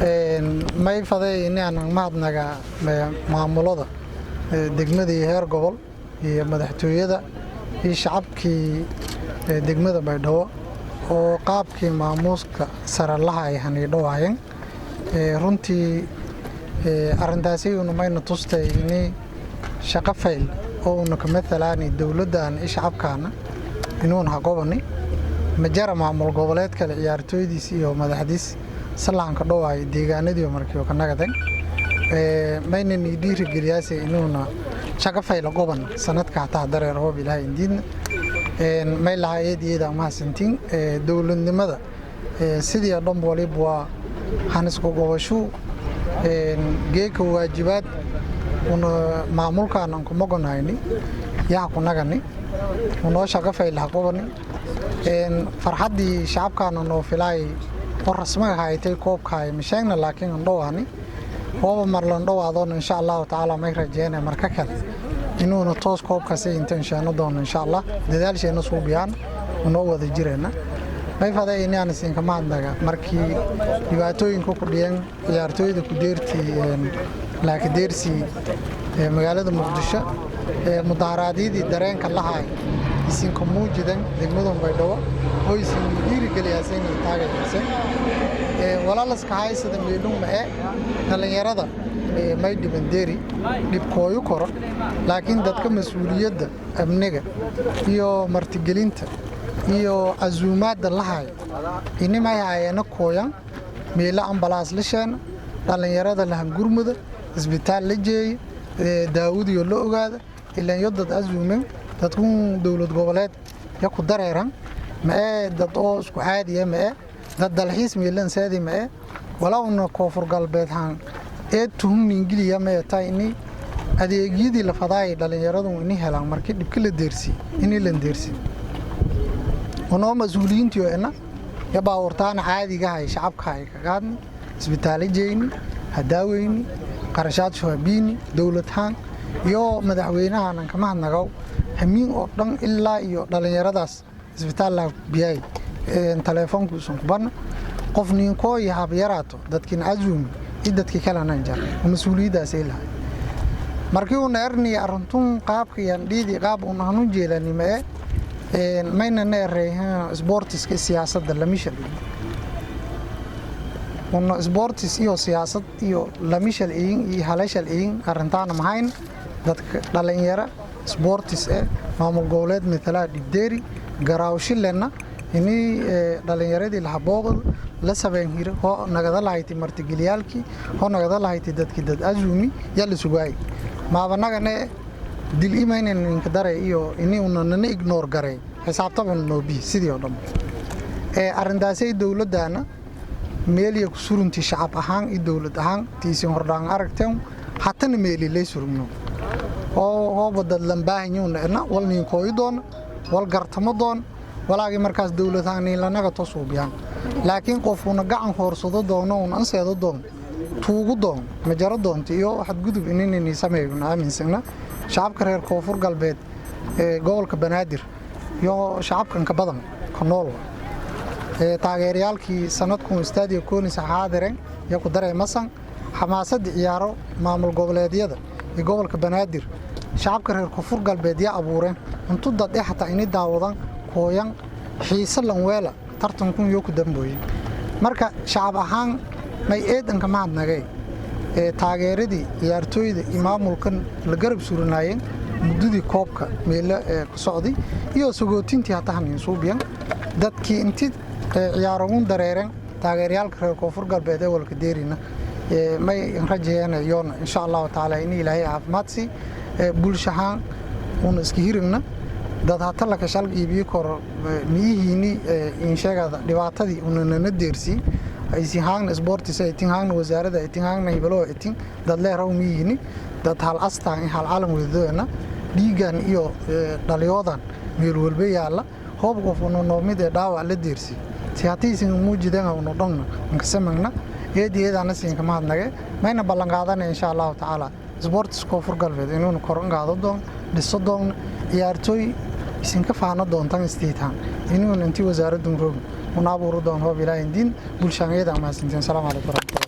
May faday inaan mahadnaga maamulada degmada iyo heer gobol iyo madaxtooyada iyo shacabkii degmada Baydhabo oo qaabkii maamuuska saralaha ay haniidhowaayeen. Runtii arrintaasi una mayna tustay ini shaqo fayl oo una ka matalaani dowladdan iyo shacabkaana inuun haqobani majara maamul goboleed kale ciyaartooydiis iyo madaxdiis sallaanka dhowaayo deegaanadii markii ka nagadan. Mayna nii dhiirigeliyaase inuuna shaqo fayla qoban sanadka hataa dareer, hoob Ilaahay indiidna. May lahaa eed iyada mahadsantiin. Dowladnimada sidii dhan waliba waa hanisku gobashu. Geeka waajibaad una maamulkaan aan kuma gonayni yaha ku nagani unoo shaqo faylaha qobani. Farxaddii shacabkaana noo filaay oo rasmaga haytay koobkaay masheegna, laakiin an dhowaani hooba marlan dhowaadoona, insha Allahu tacaala may rajeynaya marka kale inuuna toos koobkaasi inta inshaano doono, insha Allah. Dadaalsheena suubiyaan unoo wada jireena. May faday inaan isinka mahadnaga markii dhibaatooyinka ku dhiyeen ciyaartooyda ku deertii laakideersi magaalada Muqdisho, mudaharaadyadii dareenka lahaay isinka muujidan degmadan Baydhabo oo isin dhiirigeliyaaseen iyo taagayaaseen walaalaska haysada meelun ma e dhallinyarada may dhiban deeri dhibkooyu koro, laakiin dadka mas-uuliyadda amniga iyo martigelinta iyo casuumaadda lahaay inimay hayeena kooyan meelo ambalaas la sheena, dhallinyarada lahangurmuda, isbitaal la jeeya, daawadiyo la ogaada. Ilaan yo dad casuumen dadkun dowlad goboleed ya ku dareeran ma ee dad oo isku caadiya ma ee dad dalxiis meelan saadi ma ee walowna Koonfur Galbeed haan ee tuhum ingiliya ma ee tahay ini adeegyadii la fadaayay dhallinyaradu ini helaan markii dhibka la deersiy ini lan deersiy unoo mas-uuliyiintiyo ina ya baawurtaana caadigahay shacabka ay ka qaadni, isbitaalo jeyni, hadaaweyni, qarashaad shuhabiini dowladhaan iyo madaxweynahanan kama hadnagaw hamiin oo dhan ilaa iyo dhallinyaradaas isbitaal biyay taleefoonkuusan kubanna qof ninkooyi habyaraato dadkiin casuumi iyo dadkii kalena jar mas-uuliyaddaas ay lahay. Markii uuna erni arintun qaabka yaan dhiidi qaab uuna hanun jeelani ma e mayna na erey sportiska siyaasadda lama shalin una sportis iyo siyaasad iyo lama shalciyin iyo hala shalciyin arrintaana mahayn. Dadka dhalinyaro sportis eh maamul goboleed matalaa dhibdeeri garaawshilena ini dhalinyaradii lahabooqda la sabeen hiro hoo nagada lahayti martigeliyaalkii hoo nagada lahayti dadkii dad azumi yaa la sugaayay maabanagane dil imaynan ninka daray iyo ini una nana ignore garay xisaabtaba noobi sidii oo dhan. Arrintaasay dowladdaana meeliya ku surunti shacab ahaan iyo dowlad ahaan tiisin hordhaan aragteen hatana meeli lay surugno oo hooba dad lambaahinyuuna ina wal niinkooyi doona wal gartamo doon walaagii markaas dowlad ahaan niinlanaga tosuubiyaan, laakiin qofuuna gacan hoorsado doono una anseedo doon tuugu doon majaro doonta iyo xadgudub ininini sameeyuna aaminsana. Shacabka reer Koonfur Galbeed ee gobolka Banaadir iyo shacabkan ka badan ka nool taageerayaalkii sanadkun stadio Konis xaadiren iyo ku dareemasan xamaasadda ciyaaro maamul goboleedyada iyo gobolka Banaadir shacabka reer Koonfur Galbeed yaa abuureen intu dad eh xataa ini daawadan kooyan xiise lanweela tartankun iyo ku dambooyin. Marka shacab ahaan may eedanka mahadnagay ee taageeradii ciyaartooyda iyo maamulkan la garab surinaayeen muddadii koobka meelo ee ku socday iyo sagootintii hataa hanin suubiyan dadkii intii ciyaarogun dareereen taageerayaalka reer Koonfur Galbeed ee walka deerina. May rajeeyana yoona insha Allahu tacaala in Ilaahay caafimaad sii bulshahaan una iska hirigna dad hata la kashal iibiyo kor miyihiini in sheegada dhibaatadii una nana deersii aysi haangna sportis ay tin haangna wasaaradda ay tin haangna hibalo ay tin dad leeraw miyihiini dad hal astaan in hal calam wadadoona dhiigan iyo dhaliyoodan meel walba yaalla hoob qof una noomid ee dhaawac la deersii si hatiisin muujideen una dhonna ankasamagna eed eedaana siinka mahadnage. Mayna ballan qaadanaya insha Allahu tacaala sportis Koonfur Galbeed inuuna koran qaado doon, dhiso doon ciyaartooy isinka faano doontan istiitaan inuuna intii wasaaraddan roog una abuuri doon, hoob Ilaahay diin bulshaanyada mahadsantiin. Asalaamu calaykum waraxmatullahi.